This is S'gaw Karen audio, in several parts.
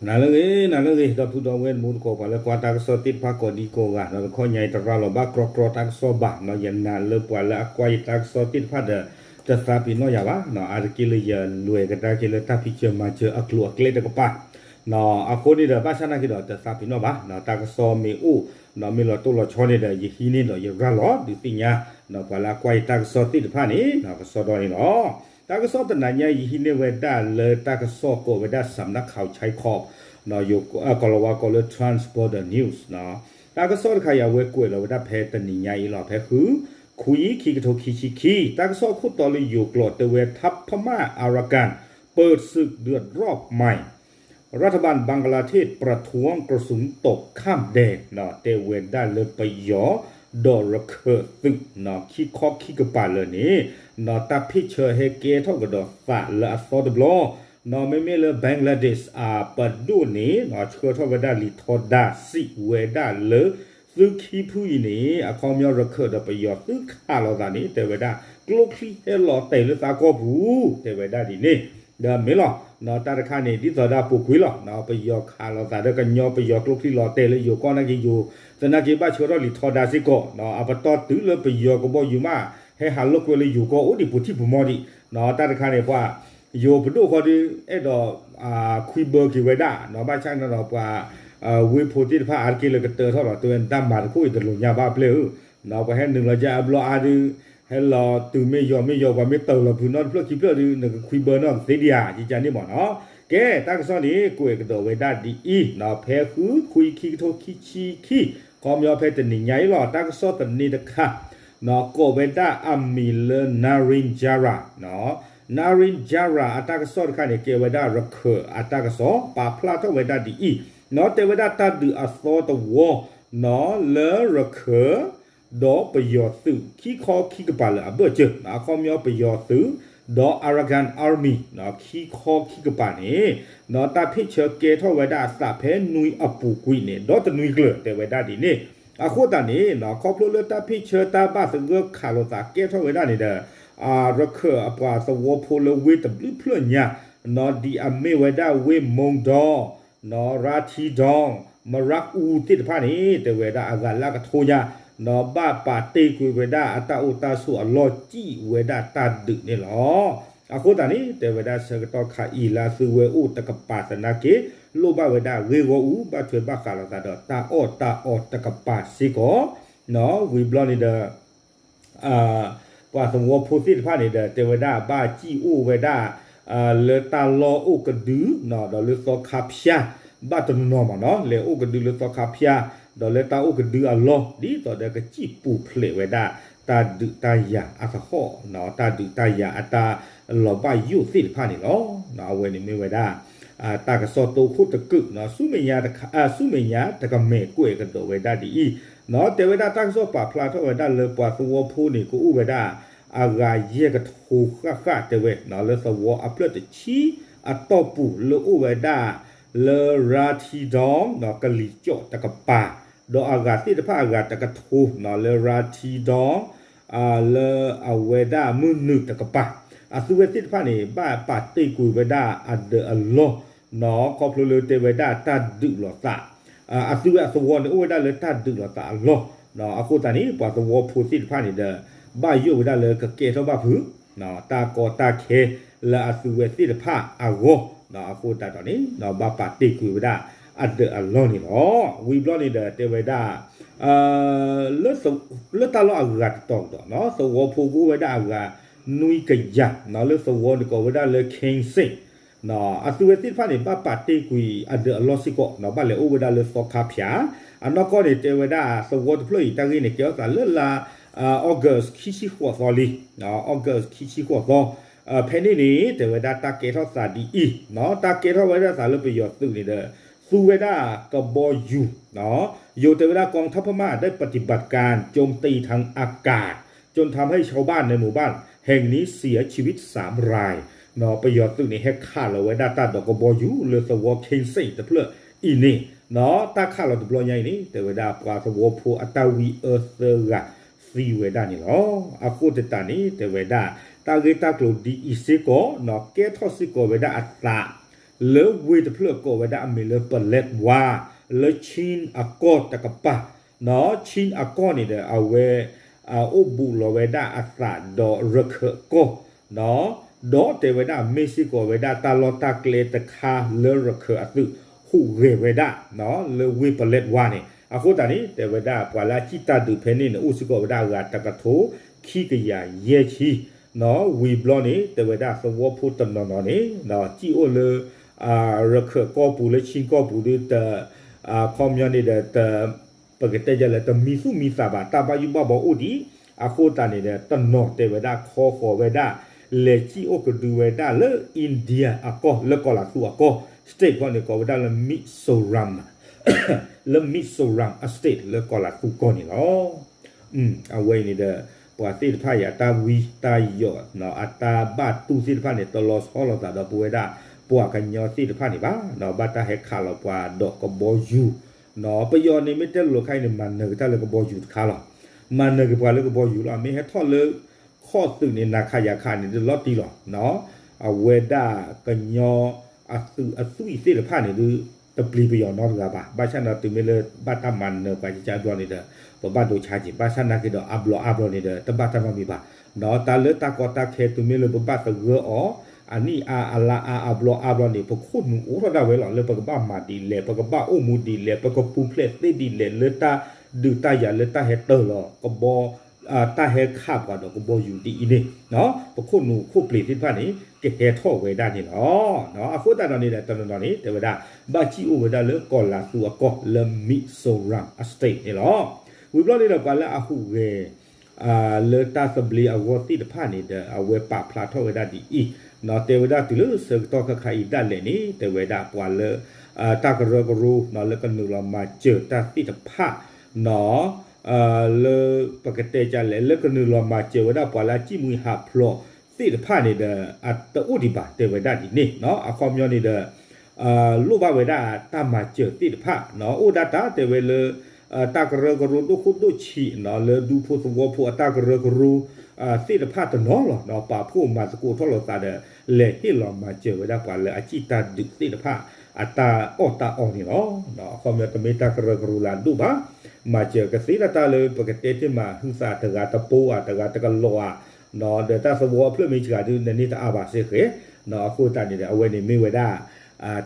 နၤလၢအဂ့ၤ နၤလၢအဂ့ၤ ဒီပုၢ်ဒီဝဲၢ်တံၤသကိး ပှၤလၢကွၢ်တၢ်ကစီၣ်သ့ၣ်တဖၣ်ကိးဒံကိးဂၤ ဒီးတခီညါအံၤတရၤလီၤဘၣ်ကြီကြီတၢ်ကစီၣ်ဘၣ်နီၤ ယနာ်လၢပှၤလၢအကွၢ်ယတၢ်ကစီၣ်သ့ၣ်တဖၣ်ဒီး တသးပ့ၤနီၣ်ယၤဘၣ်နီၤ အါတက့ၢ်လၢယလွဲၤကဒါက့ၤလၢတၢ်ဖံးစၢၤမၤစၢၤအကျိၤအကျဲတကပၤ အဃိန့ၣ်ဒီး ဘၣ်ဆၣ်နာ်က့ဒီး တသးပ့ၤနီၣ်ဘၣ်နီၤ တၢ်ကစီၣ်မ့ၢ်အိၣ်နီၤ မ့ၢ်လီၤတိၢ်လီၤဆီန့ၣ်ဒီး ယဟံးန့ၢ်ဒီးယရၤလီၤဒုးသ့ၣ်ညါနီၤ ပှၤလၢအကွၢ်ယတၢ်ကစီၣ်သ့ၣ်တဖၣ်န့ၣ်နီၤ ကစီဒီန့ၣ်လီၤ. တၢ်ကစီၣ်တနၤညါအံၤ ယဟံးန့ၢ်ဝဲဒၣ်လၢတၢ်ကစီၣ်ကိးဝဲဒၣ် စးမနါခးဝဲဆဲခီ ကီၢ်လီၤဝါကိးလၢ Transborder News နီၤ တၢ်ကစီၣ်တခါအံၤ အဝဲကွဲးလီၤဝဲဒၣ်ဖဲတနံၤညါအံၤလီၤ ဖဲဃု ခွံ ခံကထိခံဆံခံ တၢ်ကစီၣ်ခိၣ်တီလၢယိၤကျိာ်တဲဝဲ ทัพพม่าอารักกัน เปิดศึกเดือดรอบใหม่ รัฐบาลบังคลาเทศประท้วงกระทรวงตกข้ามแดน တဲဝဲဒၣ်လၢပယီၤဒီးရခၢၣ်သုး ခံခီခံကပၤလၢာ်န့ၣ် တၢ်ဖ့ၣ်ဆၢဟဲကဲထီၣ်ကဒီးသးလၢအသီတဘျီ မ့မ့ၢ်လၢ Bangladesh အပဒိၣ်န့ၣ် ဆှၢထီၣ်ဝဲဒၣ်လံာ်ထီဒါစံးဝဲဒၣ်လၢ သုခံဖုအံၤန့ၣ် အခီပညီရခၢၣ်ဒီးပယီၤသုခးလိာ်သးန့ၣ် တဲဝဲဒၣ် ကျိချံဟဲလီၤတဲာ်လၢသးကီၢ်ပူၤ တဲဝဲဒၣ်ဒ်န့ၣ် ဒီးမ့ၢ်လီၤ တၢ်တခါန့ၣ် ဒ်သိးဒီးပူၤကွံာ်လီၤ ပယီၤခးလိာ်သးဒီးကညီ ပယီၤကျိချံလီၤတဲာ်လၢယိၤကီၢ်နာ်က့ ယိၤ သနာ်က့ဘၣ်ဆှၢထီၣ်လံာ်ထီဒါစ့ၢ်ကီး အပတီၢ်တုၤလၢပယီၤကဘီယူၤမး ဟဲဟးလိာ်ကွဲလၢယိၤကီၢ်အိၣ်ဒံးပူၤထံၣ်ပူၤမီၢ်ဒံး တၢ်တခါန့ၣ် ပှၤ ယိၤပဒိၣ်ဃီဒီး အဲၣ်ဒိး ခွံဘၢက့ၤဝဲဒၣ် ဘၣ်ဆၣ်န့ၣ်ဒီးပှၤ ဝ့ၢ်ဖိသ့ၣ်တဖၣ်အါတက့ၢ်လၢကတၢၢ်ထီၣ်လီၤ တဲဝဲဒၣ်မၤတခိၣ်အံၤတလိာ်ညါဘၣ်ပျဲၢ်ဧၢ ပှၤဟဲနုာ်လီၤယါအဘျီအါဒီး ဟဲလီၤတုၤမ့ၢ်ယီၤမ့ၢ်ယီၤ ပှၤမ့ၢ်တၢၢ်လီၤဖုးနီတဖျၢၣ်ခံဖျၢၣ်ဒီး နကခွံဘၢနီၢ်ကသ့ဒံးဧါ ယကန့ၣ်မ့ၢ်နီၤ ကဲ တၢ်ကစီၣ်န့ၣ် ကွဲးကဒီးဝဲဒၣ်ဒ်အံၤ ဖဲဃု ခွံ ခံကထိခံဆံခံ ခီပညီဖဲတနံၤညါအံၤလီၤ တၢ်ကစီၣ်သန့တခါ ကိးဝဲဒၣ်အမံၤလၢ Narendra Jara Narendra Jara အတၢ်ကစီၣ်တခါန့ၣ် ကဲဝဲဒၣ်ရခၢၣ်အတၢ်ကစီၣ် ပာ်ဖျါထီၣ်ဝဲဒၣ်ဒ်အံၤ နီၢ်တဲဝဲဒၣ်တၢ်ဒုးအသီတဝီ နီၢ်လၢရခၢၣ် ဒီးပယီၤသုး ခံခီခံကပၤလၢာ်အဘၢၣ်စၢၤ အခီပညီပယီၤသုး ဒီး Arakan Army ခံခီခံကပၤန့ၣ် နီၢ်တၢ်ဖ့ၣ်ဆၢကဲထီၣ်ဝဲဒၣ်အသးဖဲနွံအပူၤကွံာ်န့ၣ် ဒီတနွံကျၢၤ တဲဝဲဒၣ်ဒ်န့ၣ် အဃိသတးန့ၣ် နီၢ်ခီဖျိလၢတၢ်ဖ့ၣ်ဆၢတၢ်ဘၣ်သဂၢၢ်ခးလိာ်သးကဲထီၣ်ဝဲဒၣ်န့ၣ်ဒီး ရခၢၣ်အပှၤသဝီဖိလၢဝ့ၢ်တဘျုးဖျၢၣ်ညါ နီၢ်ဒ်အမ့ၢ်ဝဲဒၣ်ဝ့ၢ်မူဒီ နီၢ်ရၤထံဒီ မရၢ်အူသ့ၣ်တဖၣ်န့ၣ် တဲဝဲဒၣ်အဂၤလၢကထိညါ နီၢ်ဘၣ်ပာ်တ့ၢ်ကွံာ်ဝဲဒၣ်အတၢ်အိၣ်တၢ်ဆိးအလီၢ်စံးဝဲဒၣ်တၢ်ဒုးန့ၣ်လီၤ. အဃိသတးန့ၣ် တဲဝဲဒၣ်ဆၢကတီၢ်ခါအံၤလၢအသုဝဲအိၣ်တကပၤသနာ်က့ လိၣ်ဘၣ်ဝဲဒၣ်ဂ့ၢ်ဂီၢ်အူ ဘၣ်ထွဲဘၣ်ဃးလိာ်သးဒီးတၢ်အီၣ်တၢ်အီတကပၤစ့ၢ်ကီး နီၢ်ဝံၤဘျီန့ၣ်ဒီး ပှၤသဝီဖိသ့ၣ်တဖၣ်န့ၣ်ဒီး တဲဝဲဒၣ်ဘၣ်စံၣ်အိၣ်ဝဲဒၣ် လၢတၢ်လီၢ်အိၣ်ကဒု ဒီးလၢသီခါဖၠါ ဘၣ်တနီၤနီၤမ့ၢ်နီၤ လဲၤအိၣ်ကဒုလၢသီခါဖၠါ ဒီးလၢတၢ်အိၣ်ကဒုအလီၢ် ဒ်သိးဒီးကစံၣ်ပူၤဖျဲးဝဲဒၣ် တၢ်ဒုးတၢ်ယၤအသဟီၣ် တၢ်ဒုးတၢ်ယၤအတၢ်လီၤဘၣ်ယိၣ်သ့ၣ်တဖၣ်န့ၣ်လီၤ. အဝဲန့ၣ်မ့ၢ်ဝဲဒၣ် တၢ်ကစီၣ်တိခိၣ်တကုာ် ဆူမဲာ်ညါတကမဲာ်ကွဲးကဒီးဝဲဒၣ်ဒ်အံၤ နီၢ်တဲဝဲဒၣ်တၢ်ကစီၣ်ပာ်ဖျါထီၣ်ဝဲဒၣ်လၢပှၤသဝီဖိန့ၣ် ကအိၣ်ဝဲဒၣ် အဂၤယဲၢ်ကထိဃၣ်ဃၣ်တဲဝဲ လၢသဝီအဖျၢၣ်တဆံအတီၢ်ပူၤလၢအိၣ်ဝဲဒၣ် လၢရၤထံဒီ ကလံၤကၠီၣ်တကပၤ ဒီးအဂၤသ့ၣ်တဖၣ်အဂၤတကထိ လၢရၤထံဒီ လၢအဝဲဒၣ်မုၢ်နုာ်တကပၤ အသုဝဲသ့ၣ်တဖၣ်န့ၣ် ဘၣ်ပာ်တ့ၢ်ကွံာ်ဝဲဒၣ်အဒၢးအလီၢ် နီၢ်ခီဖျိလၢတဲဝဲဒၣ်တၢ်ဒုးလိာ်သး အသုဝဲအသဝီန့ၣ်အိၣ်ဝဲဒၣ်လၢတၢ်ဒုးလိာ်သးအလီၢ် အဃိသတးန့ၣ် ပှၤသဝီဖိသ့ၣ်တဖၣ်န့ၣ်ဒီး ဘၣ်ယိၣ်ဝဲဒၣ်လၢကကဲထီၣ်ဘၣ်ဖုး တၢ်ကီတၢ်ခဲလၢအသုဝဲသ့ၣ်တဖၣ်အဂီၢ် အဃိသတးဒီးန့ၣ် ဘၣ်ပာ်တ့ၢ်ကွံာ်ဝဲဒၣ်အဒၢးအလီၢ်န့ၣ်လီၤ. ဝံၤဘျီန့ၣ်ဒီးတဲဝဲဒၣ် လၢတၢ်လီၢ်အဂၤတတီၤကဒီး သဝီဖိကအိၣ်ဝဲဒၣ်အဂၤနွံကယၤ လၢသဝီန့ၣ်ကိးဝဲဒၣ်လၢ Kheng Seng အသုဝဲသ့ၣ်တဖၣ်န့ၣ် ဘၣ်ပာ်တ့ၢ်ကွံာ်အဒၢးအလီၢ်စ့ၢ်ကီး ဘၣ်လဲၤအိၣ်ဝဲဒၣ်လၢသီခါဖၠါ အနီၢ်ကီၢ်န့ၣ် တဲဝဲဒၣ်သဝီတဖျၢၣ်အံၤ တၢ်ဂ့ၢ်န့ၣ် ကဲထီၣ်သးလၢလါ August ခံဆံဃိးသီလံ August ခံဆံဃိးသီ ဖဲန့ၣ်န့ၣ် တဲဝဲဒၣ်တၢ်ကဲထီၣ်သးဒ်အံၤ တၢ်ကဲထီၣ်ဝဲဒၣ်သးလၢပယီၤသုးန့ၣ်ဒီး သူဝဲဒၣ်ကဘီယူၤ ယိၤတဲဝဲဒၣ် กองทัพพม่าได้ปฏิบัติการโจมตีทางอากาศ จนทำให้ชาวบ้านในหมู่บ้านแห่งนี้เสียชีวิตสามราย ပယီၤသုးန့ၣ် ဟဲခးလီၤဝဲဒၣ်တၢ်ဒိးကဘီယူၤလၢသဝီ Kheng Seng တဖျၢၣ်အံၤန့ၣ် တၢ်ခးလီၤတဘျီညါအံၤန့ၣ် တဲဝဲဒၣ်ပှၤသဝီဖိအတၢ်ဝံအၢသၢဂၤသံဝဲဒၣ်န့ၣ်လီၤ. အဃိသတးန့ၣ် တဲဝဲဒၣ် တၢ်ဂ့ၢ်တၢ်ကျိၤဒ်အံၤစ့ၢ်ကီး ကဲထီၣ်စ့ၢ်ကီးဝဲဒၣ်အသး လၢဝ့ၢ်တဖျၢၣ်ကိးဝဲဒၣ်အမံၤလၢ ပလဲးဝါ လၢ Chin အကီၢ်တကပၤ, နီၣ် Chin အကီၢ်န့ၣ်ဒီး အဝဲ အိၣ်ဘူးလီၤဝဲဒၣ်အသးဒီးရခၢၣ်အကီၢ်, ဒီးတဲဝဲဒၣ်မ့ၢ်စ့ၢ်ကီးဝဲဒၣ်တၢ်လီၢ်တၢ်ကျဲတခါလၢရခၢၣ်အသုးဟူးဂဲၤဝဲဒၣ် လၢဝ့ၢ်ပလဲးဝါန့ၣ်, အဃိသတးန့ၣ် တဲဝဲဒၣ်ပှၤလၢအစံၣ်တၢ်ဒုးဖဲန့ၣ်န့ၣ် အိၣ်စ့ၢ်ကီးဝဲဒၣ်အဂၤတကထိခံကယၤယဲၢ်ဆံ နီၣ် ဝံၤဘျီန့ၣ် တဲဝဲဒၣ်သဝီဖိတနီၤနီၤန့ၣ် နီၣ် စံၣ်အိၣ်လၢ ရခၢၣ်ကီၢ်ပူၤလၢ Chin ကီၢ်ပူၤဒ်တ အခီပညီန့ၣ်ဒီး ပကတဲယၤလၢတမံသူၣ်မံသးဘၣ် တၢ်ဘၣ်ယိၣ်ဘၣ်ဘီအိၣ်ဒံး, အဃိသတးန့ၣ်ဒီး တနီၤတဲဝဲဒၣ်ခီဃီၤဝဲဒၣ် လဲၤစံၣ်အိၣ်ကဒုဝဲဒၣ်လၢ India အကီၢ် လၢကီၤလၤသူအကီၢ် state ခီန့ၣ် ကိးဝဲဒၣ်လၢ Mizoram လၢ Mizoram အ state လၢကီၤလၤသူကီၢ်န့ၣ်လီၤ. အဝဲအံၤန့ၣ်ဒီး ပှၤသ့ၣ်တဖၣ်အံၤ အတၢ်ဝံတၢ်ယိး အတၢ်ဘၣ်တူၢ်သ့ၣ်တဖၣ်န့ၣ် တလီၤဆီလိာ်သးဒီးပဝဲဒၣ် ပှၤကညီသ့ၣ်တဖၣ်န့ၣ်ဘၣ်, ဘၣ်တၢ်ဟဲခးလီၤပှၤဒီးကဘီယူၤ, ပယီၤန့ၣ်မ့ၢ်တဲလိၤလိၤခါအံၤန့ၣ် မၤနၢၤကတၢၢ်လၢကဘီယူၤတခါလီၤ. မၤနၢၤက့ၤပှၤလၢကဘီယူၤလီၤ. မ့ၢ်ဟဲထီၣ်လၢ ခီၣ်သုးန့ၣ် နၤခးယၤခးန့ၣ်ဒုးလီၤတံၢ်လီၤ. အဝဲဒၣ်ကညီအသုးအသွံၣ်သ့ၣ်တဖၣ်န့ၣ်ဒုး တပျံၤပယီၤနီတဂၤဘၣ်. ဘၣ်ဆၣ်န့ၣ်တုၤမ့ၢ်လၢ ဘၣ်တၢ်မၤနၢၤပှၤကကါဘျီန့ၣ်ဒီး ပဘၣ်ဒိဆါက့ၤ, ဘၣ်ဆၣ်နာ်က့ၤဒီးအါဘျီအါဘျီန့ၣ်ဒီး တဘၣ်တၢ်နီတမံၤဘၣ်. တၢ်လၢတၢ်ကီတၢ်ခဲတုၤမ့ၢ်လၢပဘၣ်သဂၢၢ်အီၤ အနံၣ်အါအလါအါအါဘျီအါဘျီန့ၣ် ပခိၣ်နူာ်အိးထီၣ်ဒၣ်ဝဲလီၤ. လၢပကဘၣ်မၤဒ်လဲၣ်, ပကဘၣ်အိၣ်မူဒ်လဲၣ်, ပကပူၤဖျဲးသ့ဒ်လဲၣ် လၢတၢ်ဒုးတၢ်ယၤလၢတၢ်ဟဲတၢၢ်လီၤကဘီ တၢ်ဟဲခးပှၤဒီးကဘီယူၤဒ်အံၤန့ၣ်, ပခိၣ်နူာ်ခိၣ်ပျ့ၤသ့ၣ်တဖၣ်န့ၣ် ကဟဲထီၣ်ဝဲဒၣ်န့ၣ်လီၤ. အဃိသတးဒီးန့ၣ်ဒီး တနီၤနီၤန့ၣ် တဲဝဲဒၣ် ဘၣ်စံၣ်အိၣ်ဝဲဒၣ်လၢကီၤလၤသူအကီၢ်လၢ Mizoram အ state န့ၣ်လီၤ. ဝံၤဘျီန့ၣ်ဒီး ပှၤလၢအဟူးဂဲၤ လၢတၢ်သဘျ့အဂီၢ်သ့ၣ်တဖၣ်န့ၣ်ဒီး အဝဲပာ်ဖျါထီၣ်ဝဲဒၣ်ဒ်အံၤ, တဲဝဲဒၣ်တုၤလၢဆၢကတီၢ်ခဲခါအံၤဒၣ်လဲာ်န့ၣ် တဲဝဲဒၣ်ပှၤလၢ တၢ်ကရၢကရိ လၢကနုာ်လီၤမၤစၢၤတၢ်သ့ၣ်တဖၣ် လၢပကတဲကလဲၣ် လၢကနုာ်လီၤမၤစၢၤဝဲဒၣ်ပှၤလၢအစံၣ်မှံဟးဖျိးသ့ၣ်တဖၣ်န့ၣ်ဒီး အတအိၣ်ဒံးဘၣ် တဲဝဲဒၣ်ဒ်န့ၣ်, အခီပညီန့ၣ်ဒီး လိၣ်ဘၣ်ဝဲဒၣ်တၢ်မၤစၢၤသ့ၣ်တဖၣ် အိၣ်ဒၣ်တၢ်တဲဝဲလၢ တၢ်ကရၢကရိဒိၣ်ခိၣ်ဒိၣ်ဆံး လၢဒူဖိသဝီဖိအတၢ်ကရၢကရိ သ့ၣ်တဖၣ်တနီၤလီၤ. ပာ်ဖှိၣ်မၤသကိးထီၣ်လိာ်သးဒီး လဲၤဟ့ၣ်လီၤမၤစၢၤဝဲဒၣ်ပှၤလၢအစံၣ်တၢ်ဒုးသ့ၣ်တဖၣ် အတၢ်အီၣ်တၢ်အီန့ၣ်လီၤ. အခီပညီတမ့ၢ်တၢ်ကရၢကရိလၢအဒိၣ်ဘၣ်, မၤစၢၤကသ့တၢ်တၢ်လၢပကတဲတ့ၢ်မး ဟုသးတဂၤတပိၤဧါ တဂၤတကလီၤဧါ ဒီးတၢ်သဝီအဖျၢၣ်မ့ၢ်စှၤဒုး နန့ၢ်တအါဘၣ်စ့ၢ်ကီး, အဃိသတးန့ၣ်ဒီး အဝဲန့ၣ်မ့ၢ်ဝဲဒၣ်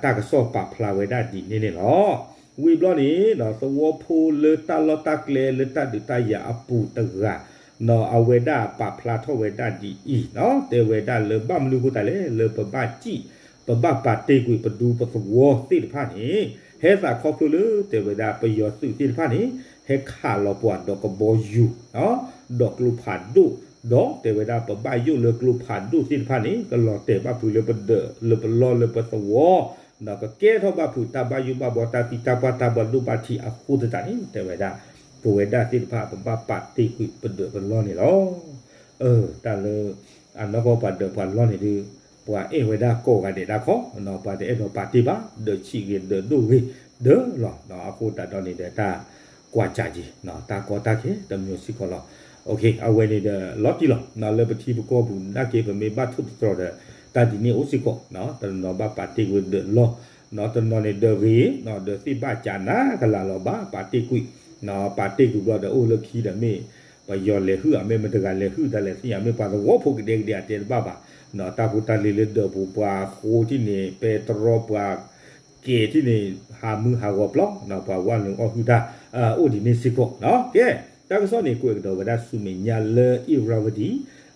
တၢ်ကစီၣ်ပာ်ဖျါဝဲဒၣ်ဒ်န့ၣ်န့ၣ်လီၤ. ဝံၤဘျီန့ၣ် သဝီဖိလၢတၢ်လီၢ်တၢ်ကျဲလၢတၢ်ဒုးတၢ်ယၤအပူၤတဂၤ အဝဲဒၣ်ပာ်ဖျါထီၣ်ဝဲဒၣ်ဒ်အံၤ, တဲဝဲဒၣ်လၢဘၣ်မနုၤအဃိသတးလဲၣ် လၢပဘၣ်စံၣ် ပဘၣ်ပာ်တ့ၢ်ကွံာ်ပဒူပသဝီသ့ၣ်တဖၣ်န့ၣ် ဟဲသးခီဖျိလၢတဲဝဲဒၣ်ပယီၤသုးသ့ၣ်တဖၣ်န့ၣ် ဟဲခးလီၤပှၤဒီးကဘီယူၤ ဒီးကျိဖးဒိၣ်, ဒီးတဲဝဲဒၣ်ပဘၣ်ယိၣ်လၢကျိဖးဒိၣ်သ့ၣ်တဖၣ်န့ၣ် ကလီၤတဲာ်ဘၣ်ဖုးလၢပဒၢးလၢပလီၢ်လၢပသဝီ, ကကဲထီၣ်ဘၣ်ဖုးတၢ်ဘၣ်ယိၣ်ဘၣ်ဘီတၢ်သံတၢ်ပှၢ်တၢ်ဘၣ်ဒိဘၣ်ထံးအဃိသတးန့ၣ် တဲဝဲဒၣ် ပဝဲဒၣ်သ့ၣ်တဖၣ် ပဘၣ်ပာ်တ့ၢ်ကွံာ်ပဒၢးပလီၢ်န့ၣ်လီၤ. တၢ်လၢ အနီၢ်ကီၢ်ပှၤဒၢးပှၤလီၢ်န့ၣ်ဒုး ပှၤအဲၣ်ဝဲဒၣ်ကိးဂၤဒဲးတၢ်ခီ, ပှၤတအဲၣ်ဒိးပာ်တ့ၢ်ဘၣ် ဒၢးဆံးဂ့ၤဒၢးဒိၣ်ဂ့ၤဒၢးလီၤ. အဃိသတးဒီးန့ၣ်ဒီးတၢ်ကွၢ်စးက့ၤ တၢ်ကီတၢ်ခဲတမံၤစ့ၢ်ကီးလီၤ. အဝဲန့ၣ်ဒီးလီၤတံၢ်လီၤ လၢပထံပကီၢ်ပူၤနာ်က့ ပမ့ၢ်ဘၣ်ထိၣ်သတြီၤဒီး တၢ်ဒ်န့ၣ်အိၣ်စ့ၢ်ကီး, တနီၤဘၣ်ပာ်တ့ၢ်ကွံာ်ဒၢးလီၢ်, တနီၤန့ၣ်ဒၢးဂ့ၤ, ဒၢးသ့ၣ်ဘၣ်စးနးကလးလီၤ ဘၣ်ပာ်တ့ၢ်ကွံာ်, ပာ်တ့ၢ်ကွံာ်ဘျီဒီးအိၣ်လၢခံဒီးမ့ၢ် ပယီၤလဲၤဟုၣ်ဧါ မ့ၢ်မတဂၤလဲၤဟုၣ်တၢ်လဲၤသ့ၣ်ညါ မ့ၢ်ပှၤသဝီဖိကဒဲကဒဲအတဲတဘၣ်ဘၣ်, တၢ်ဖိတၢ်လံၤလၢဒၢးပူၤပှၤဃိထံၣ်န့ၣ် ပဲတြီပှၤ ကဲထံၣ်န့ၣ် ဟးမုၢ်ဟးဂီၤပျီ ပှၤဝၢ်နုာ်အီၣ်ဟုၣ်တၢ် အိၣ်ဒ်န့ၣ်စ့ၢ်ကီး. ကဲ တၢ်ကစီၣ်န့ၣ် ကွဲးကဒီးဝဲဒၣ်ဆူမဲာ်ညါလၢ Irrawaddy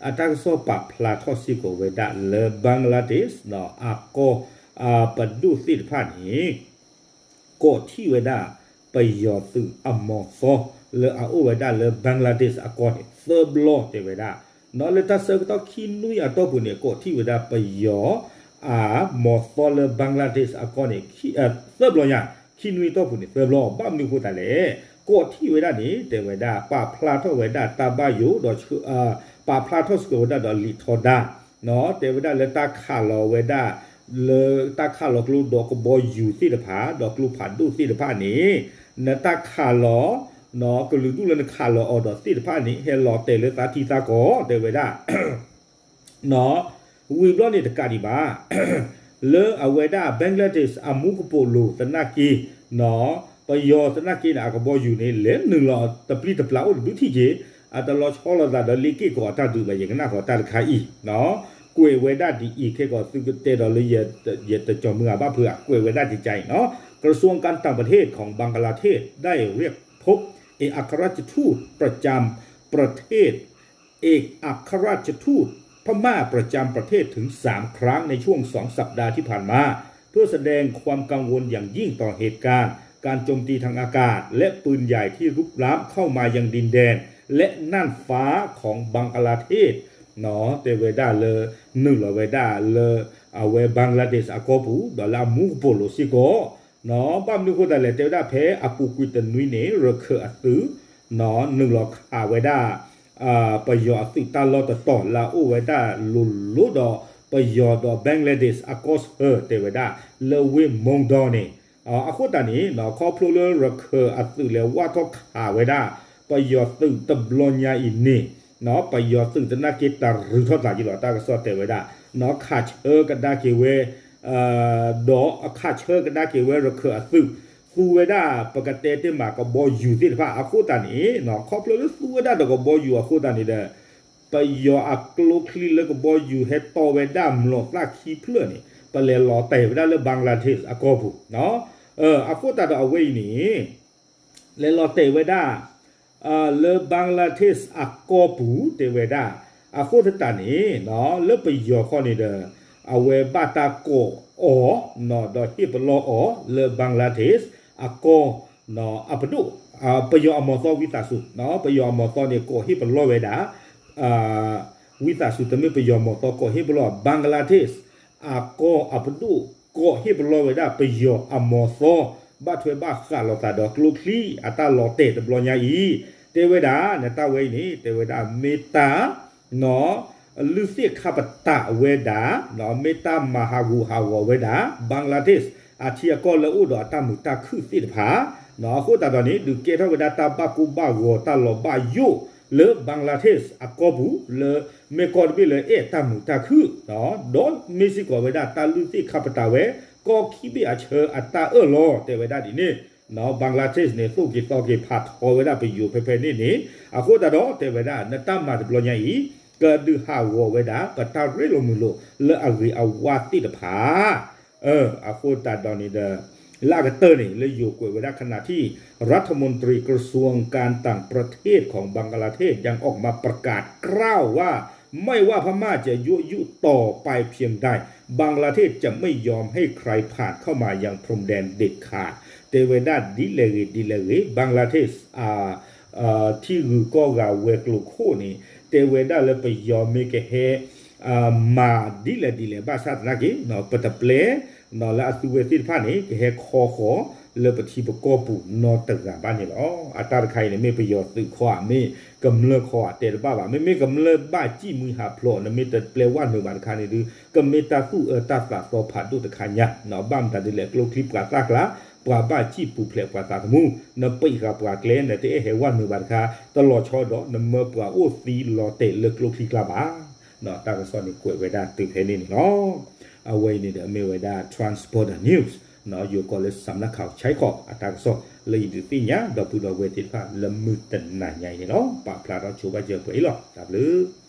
အတၢ်ကစီၣ်ပာ်ဖျါထီၣ်စ့ၢ်ကီးဝဲဒၣ်လၢ Bangladesh အကီၢ် ပဒိၣ်သ့ၣ်တဖၣ်န့ၣ် ကိးထီၣ်ဝဲဒၣ် ပယီၤသုးအမီၤသီလၢအအိၣ်ဝဲဒၣ်လၢ Bangladesh အကီၢ်န့ၣ် သၢဘျီတဲဝဲဒၣ်, လၢတၢ်ဆၢကတီၢ်ခံနွံအတီၢ်ပူၤန့ၣ် ကိးထီၣ်ဝဲဒၣ်ပယီၤ အမီၤသီလၢ Bangladesh အကီၢ်န့ၣ် သၢဘျီညါ, ခံနွံအတီၢ်ပူၤန့ၣ် သၢဘျီ, ဘၣ်မနုၤအဃိသတးလဲၣ်, ကိးထီၣ်ဝဲဒၣ်န့ၣ် တဲဝဲဒၣ် ပာ်ဖျါထီၣ်ဝဲဒၣ်တၢ်ဘၣ်ယိၣ်ဒီး ပာ်ဖျါထီၣ်စ့ၢ်ကီးဝဲဒၣ်ဒီးလံာ်ထီဒါ တဲဝဲဒၣ်လၢတၢ်ခးလီၤဝဲဒၣ် လၢတၢ်ခးလီၤကျိဒီးကဘီယူၤသ့ၣ်တဖၣ် ဒီးကျိဖးဒိၣ်သ့ၣ်တဖၣ်န့ၣ် နတၢ်ခးလီၤ ကလုာ်ဒူၣ်လၢနခးလီၤအီၤဒီးသ့ၣ်တဖၣ်န့ၣ် ဟဲလီၤတဲာ်လၢသးထံသးကီၢ် တဲဝဲဒၣ် ဝံၤဘျီန့ၣ်တကးဒံးဘၣ် လၢအဝဲဒၣ် Bangladesh အမူကပိာ်လိၤသနာ်က့ ပယီၤသနာ်က့န့ၣ် အကဘီယူၤန့ၣ် လဲၤနုာ်လီၤတပျံၤတပျၢ်အိၣ်တဘျုးထံၣ်က့ၤ အတလီၤဆီလိာ်သးဒီးလ့ၣ်က့ၣ်ကီးအတၢ်ဒုးဘၣ် ယကနၣ်ဃီၤတၢ်တခါအံၤ ကွဲးဝဲဒၣ်ဒ်အံၤ ခဲကီးသုကတဲဒီးလၢ ယတကၠီၤမုၢ်အဘၣ်ဖုး ကွဲးဝဲဒၣ်ဒ်အံၤနီၤ กระทรวงการต่างประเทศของ บังกลาเทศได้เรียกพบเอกอัครราชทูตประจำประเทศ เอกอัครราชทูตพม่าประจำประเทศถึงสามครั้งในช่วงสองสัปดาห์ที่ผ่านมา เพื่อแสดงความกังวลอย่างยิ่งต่อเหตุการณ์การโจมตีทางอากาศ และปืนใหญ่ที่รุกล้ำเข้ามายังดินแดน และน่านฟ้าของบังกลาเทศ တဲဝဲဒၣ်လၢ နုာ်လီၤဝဲဒၣ်လၢ အဝဲ Bangladesh အကီၢ်ပူၤ ဒီးလၢအမူကပိာ်လိၤစ့ၢ်ကီး ဘၣ်မနုၤအဃိသတးလဲၣ် တဲဝဲဒၣ် ဖဲအပူၤကွံာ်တနွံန့ၣ် ရခၢၣ်အသုး နုာ်လီၤခးဝဲဒၣ် ပယီၤအသုးတၢ်လီၢ်တတီၤ လၢအအိၣ်ဝဲဒၣ်လိၤလိၤဒီး ပယီၤဒီး Bangladesh အကီၢ်ဆၢ တဲဝဲဒၣ် လၢဝ့ၢ်မူဒီန့ၣ် အဃိသတးန့ၣ် ခီဖျိလၢရခၢၣ်အသုးလဲၤဝၢ်ထီၣ်ခးဝဲဒၣ် ပယီၤသုးတဘျီညါအံၤန့ၣ် ပယီၤသုးသနာ်က့တၢ်ရုၢ်ထီၣ်သးက့ၤလီၤ တၢ်ကစီၣ်တဲဝဲဒၣ် ခးဆၢကဒါက့ၤဝဲ ဒီးအခးဆၢကဒါက့ၤဝဲရခၢၣ်အသုး သူဝဲဒၣ် ပကတဲတ့ၢ်မးကဘီယူၤသ့ၣ်တဖၣ်အဃိသတးန့ၣ် ခီဖျိလၢသူဝဲဒၣ်ဒီးကဘီယူၤအဃိသတးန့ၣ်ဒီး ပယီၤအကျိချံလၢကဘီယူၤဟဲတီဝဲဒၣ်မျိာ်သၣ်ခံဖျၢၣ်န့ၣ် ပလဲၤလီၤတဲာ်ဝဲဒၣ်လၢ Bangladesh အကီၢ်ပူၤ အဃိသတးဒီးအဝဲအံၤန့ၣ် လဲၤလီၤတဲာ်ဝဲဒၣ် လၢ Bangladesh အကီၢ်ပူၤ တဲဝဲဒၣ် အဃိသတးန့ၣ် လၢပယီၤခီန့ၣ်ဒီး အဝဲဘၣ်တၢ်ကိးအီၤ ဒီးဟ့ၣ်ပလီၢ်အီၤလၢ Bangladesh အကီၢ် အပဒိၣ် ပယီၤအမီၤသီဝံသးစူၤ ပယီၤအမီၤသီန့ၣ် ကိးဟ့ၣ်ပလီၢ်ဝဲဒၣ် ဝံသးစူၤ တမ့ၢ်ပယီၤမီၤသီကိးဟ့ၣ်ပလီၢ် Bangladesh အကီၢ်အပဒိၣ် ကိးဟ့ၣ်ပလီၢ်ဝဲဒၣ်ပယီၤအမီၤသီ ဘၣ်ထွဲဘၣ်ဃးလိာ်သးဒီးကျိချံအတၢ်လီၤတဲာ်တဘျီညါအံၤ တဲဝဲဒၣ် နတၢ်ဝဲအံၤန့ၣ် တဲဝဲဒၣ်မ့ၢ်တၢ် လုၢ်သ့ၣ်ခါပတာ်ဝဲဒၣ် မ့ၢ်တၢ်မၤဟးဂူာ်ဟးဂီၤဝဲဒၣ် Bangladesh အထံအကီၢ်လၢအိၣ်ဒီးအတၢ်မုာ်တၢ်ခုၣ်သ့ၣ်တဖၣ် အဃိသတးဒီးန့ၣ် ဒုးကဲထီၣ်ဝဲဒၣ်တၢ်ဘၣ်ကိၢ်ဘၣ်ဂီၤတၢ်လီၤဘၣ်ယိၣ်လၢ Bangladesh အကီၢ်ပူၤ လၢမ့ၢ်ကီၢ်တဘ့ၣ်လၢအဲၣ်တၢ်မုာ်တၢ်ခုၣ် ဒီးမ့ၢ်စ့ၢ်ကီးဝဲဒၣ်တၢ်လုၢ်သ့ၣ်ခါပတာ်ဝဲ ကီၢ်ခံဘ့ၣ်အဆၢအတၢ်အၢၣ်လီၤ တဲဝဲဒၣ်ဒ်န့ၣ် Bangladesh န့ၣ် သိၣ်က့ၤသီက့ၤဖးထီဝဲဒၣ်ပယိၤဖဲဖဲန့ၣ်န့ၣ် အဃိသတးဒီးတဲဝဲဒၣ် နတၢ်မၤတဘျီညါအံၤ ကဒုးဟးဂီၤဝဲဒၣ် ပတၢ်ရ့လိာ်မုာ်လိာ်လၢအဂ့ၤအဝါသ့ၣ်တဖၣ် အဃိသတးဒီးန့ၣ်ဒီး လၢအကတၢၢ်န့ၣ် လၢယိၤကွဲးဝဲဒၣ် ขณะที่ รัฐมนตรีกระทรวงการต่างประเทศของบังกลาเทศยังออกมาประกาศกล้าวว่า ไม่ว่าพม่าจะยั่วยุต่อไปเพียงใด บังกลาเทศจะไม่ยอมให้ใครผ่านเข้ามายังพรมแดนเด็ดขาด တဲဝဲဒၣ်ဒ်လဲၣ်ဂ့ၤဒ်လဲၣ်ဂ့ၤ Bangladesh ထံဂုၤကီၢ်ဂၤဝဲၤကျိၤခိၣ်န့ၣ် တဲဝဲဒၣ်လၢပယီၤမ့ၢ်ကဟဲ မၤဒ်လဲၣ်ဒ်လဲၣ်ဘၣ်ဆၣ်သနာ်က့ ပတပျဲ လၢအသုဝဲသ့ၣ်တဖၣ်န့ၣ် ကဟဲခီဃီၤလၢပထံပကီၢ်ပူၤနီတဂၤဘၣ်န့ၣ်လီၤ. အတၢ်တခါအံၤန့ၣ် မ့ၢ်ပယီၤသုးခီဧါ မ့ၢ်ကမျၢၢ်ခီဧါ တဲတဘၣ်ဘၣ်. မ့မ့ၢ်ကမျၢၢ်ဘၣ်စံၣ်မှံဟးဖျိး နမ့ၢ်တပျဲဝဲနုာ်ဘၣ်တခါန့ၣ်ဒုး ကမ့ၢ်တၢ်သူၣ်အၢတၢ်သးသီဖးဒိၣ်တခါညါ ဘၣ်မတၤဒ်လဲၣ် ကျိချံပှၤသၣ်ကျါ ပှၤဘၣ်စံၣ်ပူၤဖျဲးပှၤသးသမူ နပံးဃာ်ပှၤကျဲ နတအဲၣ်ဟဲဝဲနုာ်ဘၣ်တခါ တလီၤဆီဒီး နမၢပှၤအိၣ်သံ လီၤတဲာ်လၢကျိချံကျါဘၣ်. တၢ်ကစီၣ်န့ၣ်ကွဲးဝဲဒၣ်တုၤဖဲန့ၣ်န့ၣ်လီၤ. အဝဲအံၤန့ၣ်ဒီးမ့ၢ်ဝဲဒၣ် Trans Border News ယိၤကိးလၢ สำนักข่าวชายขอบ အတၢ်ကစီၣ် လၢယဒုးသ့ၣ်ညါ ဒီပုၢ်ဒီဝဲၢ်သ့ၣ်တဖၣ် လၢမုၢ်တနၤညါအံၤန့ၣ်လီၤ. ပာ်ဖျါထီၣ်ဆိဘၣ်စၢၤပှဲၤအံၤလီၤ. တၢ်ဘျုး